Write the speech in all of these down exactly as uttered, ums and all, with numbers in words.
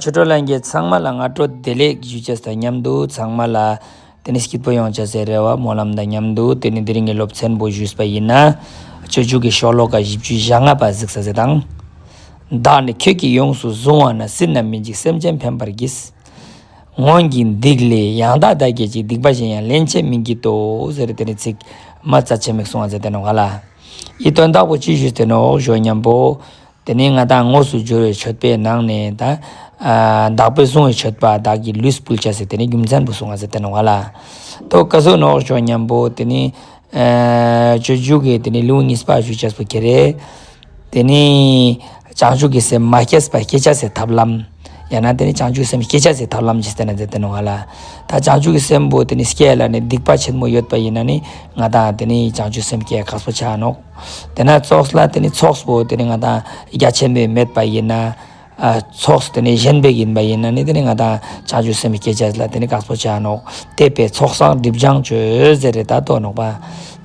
ཆོས་གྲོགས་ལྷན་རྒྱས་ཚང་མ་ལ་སྔ་དྲོ་བདེ་ལེགས་ཞུ་ཅེས་དང་མཉམ་དུ་ཚང་མ་ལ་དེ་ནི་སྐྱིད་པོ་ཡོང་ཅེས་སི་རེ་བ་སྨོན་ལམ་དང་མཉམ་དུ་དེ་ནི་དེ་རིང་གི་སློབ་ཚན་པོ་ཞུས་པ་ཡིན་ན་སྤྱོད་འཇུག་གི་ཤོ་ལོ་ཀ་བཞི་བཅུ་ཞེ་ལྔ་པ་གཟིགས་ས་ཟེར་དང་། བདག་ནི་ཁྱོད་ཀྱིས་ཡོངས་སུ་བཟུང་བ་ན། སྲིད་ན་མི་འཇིགས་སེམས་ཅན་ཕན་པར་བགྱིད། སྔོན་གྱི་སྡིག་ལས་ཡང་དག་འདའ་བགྱིད་ཅིང་། སྡིག་པ་གཞན་ཡང་སླན་ཆད་མི་བགྱིད་དོ་ཟེར་དེ་ནི་ཚིག་མ་རྩ་ཆེན་མིག་གསུང་བ་ཟེར་དེ་ནོག་ལེ། འི་དོན་དག་པོ་ཅི་ཞུས་ཏེ་ནོག་ཞུ་ཉམ་པོ། དེ་ནི་ང་དང་དངོས་སུ་འབྱོར་བའི་མཆོད་པའི་ནང་ནས་ད། ཨ་བདག་པོས་བཟུང་བའི་མཆོད་པ་བདག་གི་ལུས་ཕུལ་ཅེས་སི་དེ་ནི་རྒྱུ་མཚན་པོ་གསུང་བ་ཟེར་དེ་ནོག་ལེ། དོ་ཀ་ཟུག་ནོག་ཞུ་ཉམ་པོ་དེ་ནི། ཨ་སྤྱོད་འཇུག་གི་དེ་ནི་ལེའུ་གཉིས་པ་ཞུ་ཅེས་པོ་ཁྱེར་རེ། དེ་ནི་བྱང་ཆུབ་ཀྱི་སེམས་མ་སྐྱེས་པ་སྐྱེ་ཅེས་སི་ཐབས་ལམ། ཡང་ན་དེ་ནི་བྱང་ཆུབ་སེམས་སྐྱེ་ཅེས་སི་ཐབས་ལམ་ཅི་སྟན་ན་ཟེར་དེ་ནོག་ལེ། ད་བྱང་ཆུབ་ཀྱི་སེམས་པོ་དེ་ནི་སྐྱེ་ལ་ནི་སྡིག་པ་ཆེན་མོ་ཡོད་པ་ཡིན་ན་ནི་ང་དང་དེ་ནི་བྱང་ཆུབ་སེམས་སྐྱེ་དཀགས་པོ་ཆ་ནོག། དེ་ན་ཚོགས་ལ་དེ་ནི་ཚོགས་པོ་དེ་ནི་ང་དང་རྒྱ་ཆེན་པོ་མེད་པ་ཡིན་ན། ཨ་ཚོགས་དེ་ནི་ཞན་པ་ཡིན་པ་ཡིན་ན་ནི་དེ་ནི་ང་དང་བྱང་ཆུབ་སེམས་སྐྱེ་ཅེས་ལ་དེ་ནི་དཀགས་པོ་ཆ་ནོག། དེ་བས་ཚོགས་བསགས་སྒྲིབ་སྦྱང་བཅོས་ཟེར་རེ་ད་དོ་ནོག་པ།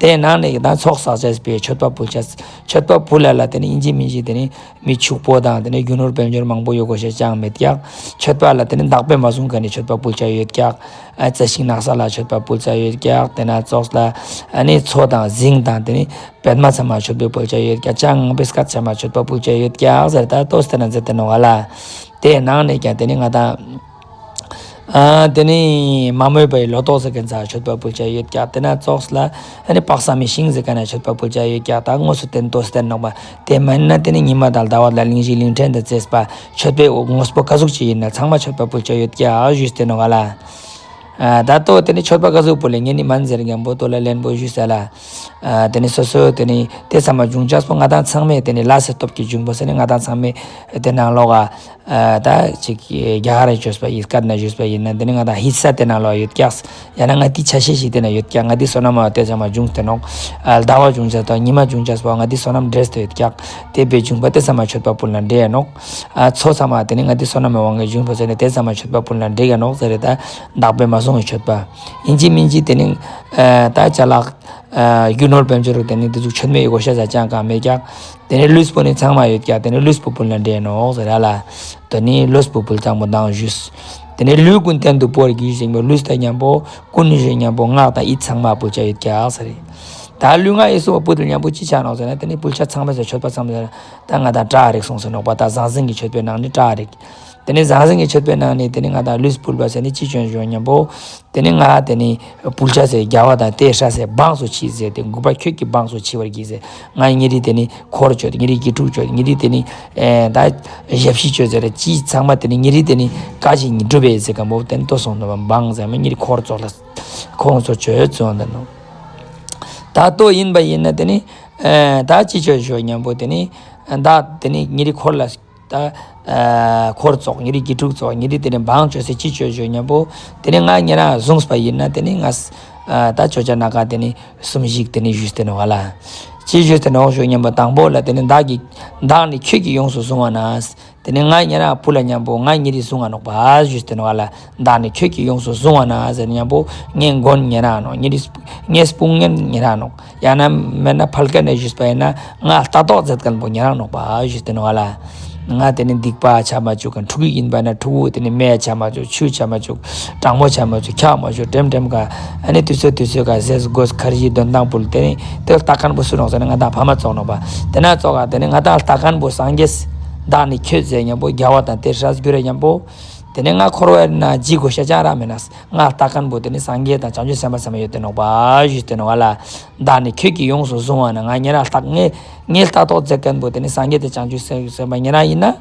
དེ་ནང་ནས་ད་ཚོགས་བསགས་ཅེས་པའི་མཆོད་པ་ཕུལ་ཅེས། མཆོད་པ་ཕུལ་ལ་ལ་དེ་ནི་ཨིན་ཇི་མིན་ཇི་དེ་ནི་མི་ཕྱུག་པོ་དང་དེ་ནི་རྒྱུ་ནོར་དཔལ་འབྱོར་མང་པོ་ཡོད་དགོས་ཤེས་ཅང་མེད་ཀྱག། མཆོད་པ་ལ་དེ་ནི་བདག་པོས་མ་བཟུང་མཁན་ནི་མཆོད་པ་ཕུལ་ཅེས་ཡོད་ཀྱག། ཨ་རྩི་ཤིང་ནགས་ཚལ་ལ་མཆོད་པ་ཕུལ་ཅེས་ཡོད་ཀྱག། དེ་ན་ཚོགས་ལ་ཨ་ནི་མཚོ་དང་རྫིང་དང་དེ་ནི་པདྨ་ཚང་མ་མཆོད་པ་ཕུལ་ཅེས་ཡོད་ཀྱག། ཅང་པེ་སྐད་ཚང་མ་མཆོད་པ་ཕུལ་ཅེས་ཡོད་ཀྱག་ཟེར་ད་དོ་སྟན་ན་ཟེར་དེ་ནོག་ལེ། དེ་ནང་ནས་ཀྱང་དེ་ནི་ང་དང་། ཨ་དེ་ནི་མ་རྨོས་པའི་ལོ་ཏོག་ཟེར་མཁན་ཚང་མཆོད་པ་ཕུལ་ཅེས་ཡོད་ཀྱག། དེ་ན་ཚོགས་ལ་ཨ་ནི་དཔག་བསམ་མི་ཤིང་ཟེར་མཁན་ན་མཆོད་པ་ཕུལ་ཅེས་ཡོད་ཀྱག། ད་དངོས་སུ་དེ་ནི་དོ་སྟན་ནོག་པ། དེ་མན་ན་དེ་ནི་ཉི་མ་དང་ཟླ་བ་དང་གླིང་བཞི་གླིང་ཕྲན་དང་བཅས་པ་མཆོད་པའི་དངོས་པོ་ཀ་ཟུག་ཅིག་ཡིན་ན་ཚང་མ་མཆོད་པ་ཕུལ་ཅེས་ཡོད་ཀྱག་ཞུས་ཏེ་ནོག་ལེ། ཨ་ད་དོ་དེ་ནི་མཆོད་པ་ཀ་ཟུག་ཕུལ་ལེ་ངས་ནི་མན་ཟེར་མཁན་པོ་དོ་ལ་ལན་པོ་ཞུས་ས་ལེ། ཨ་དེ་ནི་སོ་སོ་དེ་ནི་དེ་ཚང་མ་འབྱུང་ཅེས་པོ་ང་དང་ཚང་མས་དེ་ནི་ལ་སེ་སྟོབས་ཀྱིས་འབྱུང་པོ་ཟེར་ནི་ང་དང་ཚང་མས་དེ་ནང་ལོག་ག། ཨ་ད་ཅིག་རྒྱ་གར་རི་ཆོས་པ་ཡིས་སྐད་ན་ཞུས་པ་ཡིན་ན་དེ་ནི་ང་དང་ཧི་ས་དེ་ནང་ལོག་ཡོད་ཀྱག། ཡང་ན་ང་དེ་ཆ་ཤས་ཤིག་དེ་ན་ཡོད་ཀྱག། ང་དེ་བསོད་ནམས་མ་དེ་ཚང་མ་འབྱུང་སྟེ་ནོག། ཨ་ཟླ་བ་འབྱུང་ཅེས་དང་ཉི་མ་འབྱུང་ཅེས་པོ་ང་དེ་བསོད་ནམས་འབྲེལ་ཏེ་ཡོད་ཀྱག། དེ་བས་འབྱུང་པ་དེ་ཚང་མ་མཆོད་པ་ཕུལ་ན་འགྲིག་ག་ནོག། ཨ་མཚོ་ཚང་མ་དེ་ནི་ང་དེ་བསོད་ནམས་མའི་དབང་གིས་འབྱུང་པོ་ཟེར་ནི་དེ་ཚང་མ་མཆོད་པ་ཕུལ་ན་འགྲིག་ག་ནོག་ཟེར་རེ་ད་བདག་པོས་མ་བཟུང་བའི་མཆོད་པ། ཨིན་ཇི་མིན་ཇི་དེ་ནི་ཨ་ད་ཅ་ལག་ཨ་རྒྱུ་ནོར་དཔལ་འབྱོར་དེ་ནི་དེ་ཟུག་མཆོད་མེ་ཡི་དགོས་ཤེས་ཅང་གང་མེད་ཀྱག། དེ་ནི་ལུས་པོ་ནི་ཚང་མ་ཡོད་ཀྱག། དེ་ནི་ལུས་པོ་ཕུལ་ན་འགྲིག་ག་ནོག་ཟེར་ར་ལེ། དེ་ནི་ལུས་པོ་ཕུལ་ཙམ་པོ་དང་ཞུས། དེ་ནི་ལུས་ཀུན་རྟེན་དུ་བོར་བགྱིད་ཞིང་པོ་ལུས་དང་མཉམ་པོ་ཀུན་ཞུ་མཉམ་པོ་སྔགས་དང་ཡིད་ཚང་མ་ཕུལ་ཅེས་ཡོད་ཀྱག་ཟེར་རེ། ད་ལུས་ངག་ཡིད་གསུམ་པོ་ཕུལ་དུ་མཉམ་པོ་ཅི་ཆ་ནོག་ཟེར་ན་དེ་ནི་ཕུལ་ཆ་ཚང་མ་ཟེར་མཆོད་པ་ཚང་མ་ཟེར་ད་ང་དང་དྲག་རིགས་གསུངས་ཟེར་ནོག་པ། ད་ཟང་ཟིང་གི་མཆོད་པའི་ནང་ནི་དྲག་རིགས། དེ་ནི་ཟང་ཟིང་གི་མཆོད་པའི་ནང་ནི་དེ་ནི་ང་དང་ལུས་ཕུལ་བ་ཟེར་ནི་ཅི་ཅོ་ཞུ་མཉམ་པོ། དེ་ནི་ང་དེ་ནི་ཕུལ་ཆ་ཟེར་རྒྱལ་བ་དང་དེ་སྲས་སི་འབངས་སུ་མཆི་ཟེར་ཏེ་མགུ་པ་ཁྱོད་ཀྱི་འབངས་སུ་མཆི་བར་བགྱི་ཟེར། ང་ཉེ་རི་དེ་ནི་འཁོར་ཅོ་ཉེ་རི་དགེ་ཕྲུག་ཅོ་ཉེ་རི་དེ་ནི་ཨེ་ད་ཞབས་ཕྱི་ཅོ་ཟེར་ཅི་ཚང་མ་དེ་ནི་ཉེ་རི་དེ་ནི་ཀ་ཅི་ཉི་སྒྲུབ་པའི་ཟེར་གམ་པོ་དེ་ནི་ཏོ་སོང་ནོ་འབངས་ཟེར་མ་ཉེ་རི་འཁོར་ཙོགས་ལ་ཁོང་ཚོ་ཅོ་ཙོང་དེ་ནོ། ད་ལྟོ་ཡིན་པ་ཡིན་ན་དེ་ནི་ཨེ་ད་ཅི་ཅོ་ཞུ་མཉམ་པོ་དེ་ནི་ཨེ་ད་དེ་ནི་ཉེ་རི་འཁོར་ལ། ད་ཨ་འཁོར་ཙོགས་ཉེ་རི་དགེ་ཕྲུག་ཙོགས་ཉེ་རི་དེ་ནི་འབངས་ཅོས་སེ་ཅི་ཅོ་ཞུ་མཉམ་པོ། དེ་ནི་ང་ཉེ་རང་བཟུང་པ་ཡིན་ན་དེ་ནི་ང་ཨ་ད་ཅོ་ཅ་ན་ཀ་དེ་ནི་གསུམ་ཞིག་དེ་ནི་ཞུས་ཏེ་ནོག་ལེ། ཅི་ཞུས་ཏེ་ནོག་ཞུ་མཉམ་པོ་དང་པོ་ལ་དེ་ནི་བདག་གིས་བདག་ནི་ཁྱོད་ཀྱིས་ཡོངས་སུ་བཟུང་བ་ན། དེ་ནི་ང་ཉེ་རང་ཕུལ་ལ་མཉམ་པོ་ང་ཉེ་རི་བཟུང་བ་ནོག་པ་ཞུས་ཏེ་ནོག་ལེ། བདག་ནི་ཁྱོད་ཀྱིས་ཡོངས་སུ་བཟུང་བ་ན་ཟེར་མཉམ་པོ་ངའི་མགོན་ཉེ་རང་ནོག། ངའི་རི་ངའི་དཔུང་གཉེན་ཉེ་རང་ནོག། ཡང་ན་མེད་ན་ཕལ་སྐད་ནས་ཞུས་པ་ཡིན་ན་ང་ལྟ་རྟོག་མཛད་མཁན་པོ་ཉེ་རང་ནོག་པ་ཞུས་ཏེ་ནོག་ལེ། ང་དེ་ནི་སྡིག་པ་ཆ་མ་བཅུག་མཁན་ཕྲུ་གུ་ཡིན་པ་ན་ཕྲུ་གུ་དེ་ནི་མེ་ཆ་མ་བཅུག་ཆུ་ཆ་མ་བཅུག་གྲང་མོ་ཆ་མ་བཅུག་འཁྱག་མ་བཅུག་དྲེམ་དྲེམ་ག་ཨ་ནི་དུས་ཚོད་དུས་ཚོད་ག་ཟས་གོས་ཁར་ཇི་དོན་དང་ཕུལ། དེ་ནི་དེ་ལྟ་མཁན་པོ་སུ་ནོག་ཟེར་ན་ང་དང་ཕ་མ་ཙོགས་ནོག་པ། དེ་ན་ཙོགས་ག་དེ་ནི་ང་དང་ལྟ་མཁན་པོ་སངས་རྒྱས་བདག་ནི་ཁྱོད་ཟེར་མཉམ་པོ་རྒྱལ་བ་དང་དེ་སྲས་གུ་རུ་མཉམ་པོ། དེ་ནི་ང་འཁོར་བ་ན་འཇིགས་དགོས་ཤེས་ཅང་རང་མེད་ན། ང་ལྟ་མཁན་པོ་དེ་ནི་སངས་རྒྱས་དང་བྱང་ཆུབ་སེམས་དཔའ་ཚང་མ་ཡོད་དེ་ནོག་པ་ཞུས་ཏེ་ནོག་ལེ། བདག་ནི་ཁྱོད་ཀྱིས་ཡོངས་སུ་བཟུང་བ་ན། ང་ཉེ་རང་ལྟ་ངའི་ངའི་ལྟ་རྟོག་མཛད་མཁན་པོ་དེ་ནི་སངས་རྒྱས་དང་བྱང་ཆུབ་སེམས་དཔའ་ཉེ་རང་ཡིན་ན།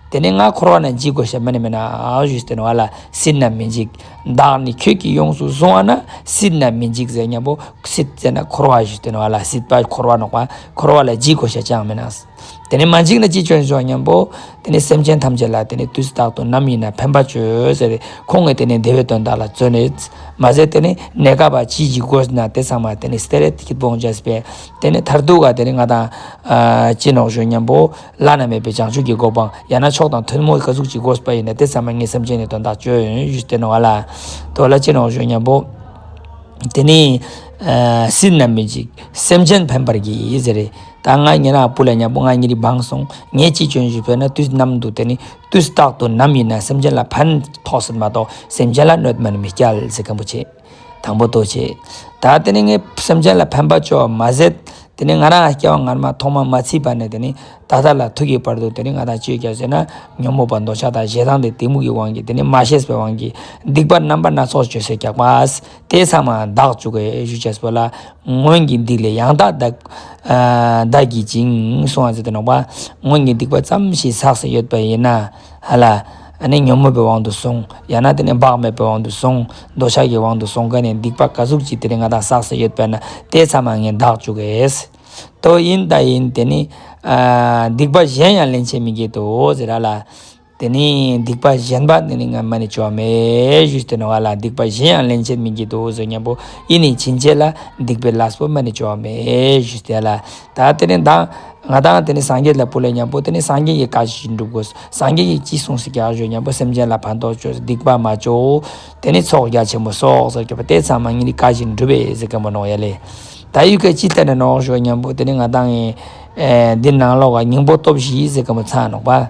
དེ་ནི་ང་འཁོར་བ་ན་འཇིགས་དགོས་ཤེས་མ་ནི་མེད་ན་ཞུས་ཏེ་ནོག་ལེ། སྲིད་ན་མི་འཇིགས། བདག་ནི་ཁྱོད་ཀྱིས་ཡོངས་སུ་བཟུང་བ་ན། སྲིད་ན་མི་འཇིགས་ཟེར་མཉམ་པོ་སྲིད་ཟེར་ན་འཁོར་བ་ཞུས་ཏེ་ནོག་ལེ། སྲིད་པ་འཁོར་བ་ནོག་པ། འཁོར་བ་ལ་འཇིགས་དགོས་ཤེས་ཅང་མེད་ན། དེ་ནི་མ་འཇིགས་ན་ཅི་ཅོ་ཞུ་མཉམ་པོ། དེ་ནི་སེམས་ཅན་ཐམས་ཅད་ལ་དེ་ནི་དུས་རྟག་ཏུ་ནམ་ཡིན་ན་ཕན་པ་བཅོས་ཟེར་ཁོང་གི་དེ་ནི་བདེ་བའི་དོན་དག་ལ་བརྩོན་ནས་མ་ཟད་དེ་ནི་གནས་སྐབས་ཅི་ཞིག་དགོས་ན་དེ་ཚང་མ་དེ་ནི་སྟེར་རེ་སྐྱིད་པོ་འོང་ཅེས་པས། དེ་ནི་མཐར་ཐུག་ག་དེ་ནི་ང་དང་ཨ་ཅི་ནོག་ཞུ་མཉམ་པོ་བླ་ན་མེད་པའི་བྱང་ཆུབ་ཀྱི་གོ་འཕང་ཡང་ན་མཆོག་དང་ཐུན་མོང་ག་ཟུག་ཅིག་དགོས་པ་ཡིན་ན་དེ་ཚང་མ་ངས་སེམས་ཅན་ནི་དོན་དག་བཅོས་ཡོང་ཞུས་ཏེ་ནོག་ལེ། དོ་ལ་ཅི་ནོག་ཞུ་མཉམ་པོ། དེ་ནི་ཨ་སྲིད་ན་མི་འཇིགས་སེམས་ཅན་ཕན་པར་བགྱི་ཟེར་རེ། ད་ང་ཉེ་རང་བུ་ལ་ཉམ་པོ་ང་ཉེ་རི་བང་སོང་། ངས་ཅི་ཅོ་ཞུས་པ་ན་དུས་ནམ་དུ་དེ་ནི་དུས་རྟག་ཏུ་ནམ་ཡིན་ན་སེམས་ཅན་ལ་ཕན་ཐོགས་སྲིད་མ་གཏོགས་སེམས་ཅན་ལ་གནོད་མ་ནི་མི་སྐྱལ་ཟེར་མཁན་པོ་ཆེ། དང་པོ་ཏོ་ཆེ། ད་དེ་ནི་ངས་སེམས་ཅན་ལ་ཕན་པ་ཅོ་མ་ཟད། དེ་ནི་ང་རང་སྐྱེ་བ་སྔར་མ་ཐོག་མ་མ་ཚིག་པ་ནས་དེ་ནི་ད་ལྟ་ལ་ཐུག་གི་བར་དུ་དེ་ནི་ང་དང་ཅི་ཡོད་ཀྱག་ཟེར་ན་ཉོན་མོངས་པ་འདོད་ཆགས་དང་ཞེ་སྡང་དེ་གཏི་མུག་གི་དབང་གིས་དེ་ནི་མ་ཤེས་པའི་དབང་གིས་སྡིག་པ་རྣམ་པ་སྣ་ཚོགས་ཅོས་སེ་ཀྱག་པ། དེ་ཚང་མ་དག་བཅུག་གེ་ཞུ་ཅེས་པོ་ལ། སྔོན་གྱི་སྡིག་ལས་ཡང་དག་འདའ། ཨ་འདའ་གྱིས་ཤིག་གསུངས་པ་ཟེར་ཏེ་ནོག་པ། སྔོན་གྱི་སྡིག་པ་ཙམ་ཞིག་བསགས་སེ་ཡོད་པ་ཡིན་ན། ཧ་ལ། ཨ་ནི་ཉོན་མོངས་པའི་དབང་དུ་སོང་། ཡང་ན་དེ་ནི་བག་མེད་པའི་དབང་དུ་སོང་། འདོད་ཆགས་ཀྱི་དབང་དུ་སོང་མཁན་ནི་སྡིག་པ་ག་ཟུག་ཅིག་དེ་ནི་ང་དང་བསགས་སེ་ཡོད་པ་ན་དེ་ཚང་མ་ངས་དག་བཅུག་གེ། དོ་ཡིན་ད་ཡིན་དེ་ནི། ཨ་སྡིག་པ་གཞན་ཡང་སླན་ཆད་མི་བགྱིད་དོ་ཟེར་ར་ལ། དེ་ནི་སྡིག་པ་གཞན་པ་དེ་ནི་ང་མ་ནི་ཅོ་མེད་ཞུས་ཏེ་ནོག་པ་ལ། སྡིག་པ་གཞན་ཡང་སླན་ཆད་མི་བགྱིད་དོ་ཟེར་ཉམ་པོ་ཡིད་ནི་ཕྱིན་ཆད་ལ་སྡིག་པའི་ལས་པོ་མ་ནི་ཅོ་མེད་ཞུས་ཏེ་ལ། ད་དེ་ནི་ད་ང་དང་དེ་ནི་སངས་རྒྱས་ལ་བུ་ལ་ཉམ་པོ་དེ་ནི་སངས་རྒྱས་ཀྱི་བཀའ་བཞིན་སྒྲུབ་དགོས། སངས་རྒྱས་ཀྱིས་ཅི་གསུངས་སེ་ཀྱག་ཞུ་ཉམ་པོ་སེམས་ཅན་ལ་ཕན་ཐོགས་ཅོས། སྡིག་པ་མ་ཅོ། དེ་ནི་ཚོགས་རྒྱ་ཆེན་པོ་སོགས་ཟེར་ཀྱག་པ་དེ་ཚང་མ་ངེ་རི་བཀའ་བཞིན་སྒྲུབ་པས་ཟེར་མཁན་པོ་ནོག་ཡ་ལེ། ད་ཡུལ་སྐད་ཅི་ལྟར་ན་ནོག་ཞུ་ཉམ་པོ་དེ་ནི་ང་དང་ངི་ཨེ་འདི་ནང་ལོགས་ཀ་སྙིང་པོ་སྟོབས་བཞི་ཟེར་མཁན་པོ་ཚང་ནོག་པ།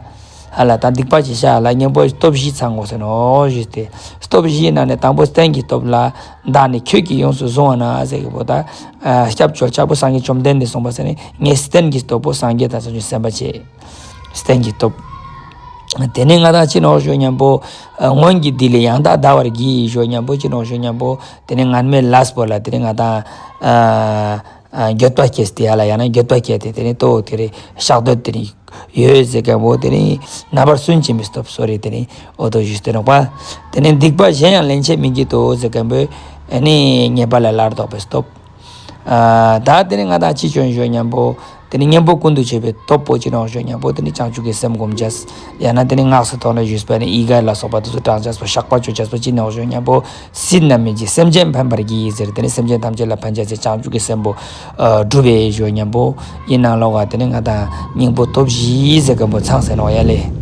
ཧ་ལ་ད་སྡིག་པ་ཅི་བཤགས་ལ་སྙིང་པོ་སྟོབས་བཞི་ཚང་དགོས་ཟེར་ནོག་ཞུས་ཏེ། སྟོབས་བཞིའི་ནང་ནས་དང་པོ་རྟེན་གྱི་སྟོབས་ལ། བདག་ནི་ཁྱོད་ཀྱིས་ཡོངས་སུ་བཟུང་བ་ན་ཟེར་གྱི་པོ་ད། ཨ་སྐྱབས་བཅོལ་ཆག་པོ་སངས་རྒྱས་བཅོམ་ལྡན་འདས་གསུངས་པ་ཟེར་ནི་ངས་རྟེན་གྱི་སྟོབས་པོ་སངས་རྒྱས་དང་བྱང་ཆུབ་སེམས་དཔའ་ཆེ། རྟེན་གྱི་སྟོབས། དེ་ནས་ང་དང་ཅི་ནོག་ཞུ་ཉམ་པོ། ཨ་སྔོན་གྱི་སྡིག་ལས་ཡང་དག་འདའ་བར་བགྱི་ཞུ་ཉམ་པོ་ཅི་ནོག་ཞུ་ཉམ་པོ། དེ་ནས་སྔར་མའི་ལས་པོ་ལ་དེ་ནས་ང་དང་། ཨ་ཨ་འགྱོད་པ་སྐྱེས་ཏེ་ཡ་ལ་ཡང་ན་འགྱོད་པ་སྐྱེས་ཏེ་དེ་ནས་ཏོ་དེ་རེ་བཤགས་འདོད་དེ་རེ་ཡོད་ཟེར་མཁན་པོ་དེ་ནས་རྣམ་པར་སུན་འབྱིན་པའི་སྟོབས་སོ་རེ་དེ་ནས་འོ་དོ་ཞུས་ཏེ་ནོག་པ། དེ་ནས་སྡིག་པ་གཞན་ཡང་སླན་ཆད་མི་བགྱིད་དོ་ཟེར་མཁན་པོ། ཨ་ནི་ཉེས་པ་ལས་སླར་ལྡོག་པའི་སྟོབས། ཨ་ད་དེ་ནི་ང་དང་ཅི་ཅོ་ཞུ་ཉམ་པོ། དེ་ནི་གཉེན་པོ་ཀུན་ཏུ་སྤྱོད་པའི་སྟོབས་པོ་ཅི་ནོག་ཞུ་ཉམ་པོ་དེ་ནི་བྱང་ཆུབ་ཀྱི་སེམས་སྒོམ་ཅེས། ཡང་ན་དེ་ནི་སྔགས་སུ་ཐོག་ནས་ཞུས་པ་ནི་ཡི་གེ་ལ་སོགས་པ་དེ་ཚོ་བགྲང་ཅེས་པོ་བཤགས་པ་ཅོ་ཅེས་པོ་ཅི་ནོག་ཞུ་ཉམ་པོ། སྲིད་རྣམས་མི་འཇིག་སེམས་ཅན་ཕན་པར་བགྱི་ཟེར་དེ་ནི་སེམས་ཅན་ཐམས་ཅད་ལ་ཕན་ཅེས་སི་བྱང་ཆུབ་ཀྱི་སེམས་པོ། ཨ་སྒྲུབ་པས་ཞུ་ཉམ་པོ། ཡིད་ནང་ལོགས་ཀ་དེ་ནི་ང་དང་སྙིང་པོ་སྟོབས་བཞི་ཟེར་མཁན་པོ་ཚང་ཟེར་ནོག་ཡ་ལེ།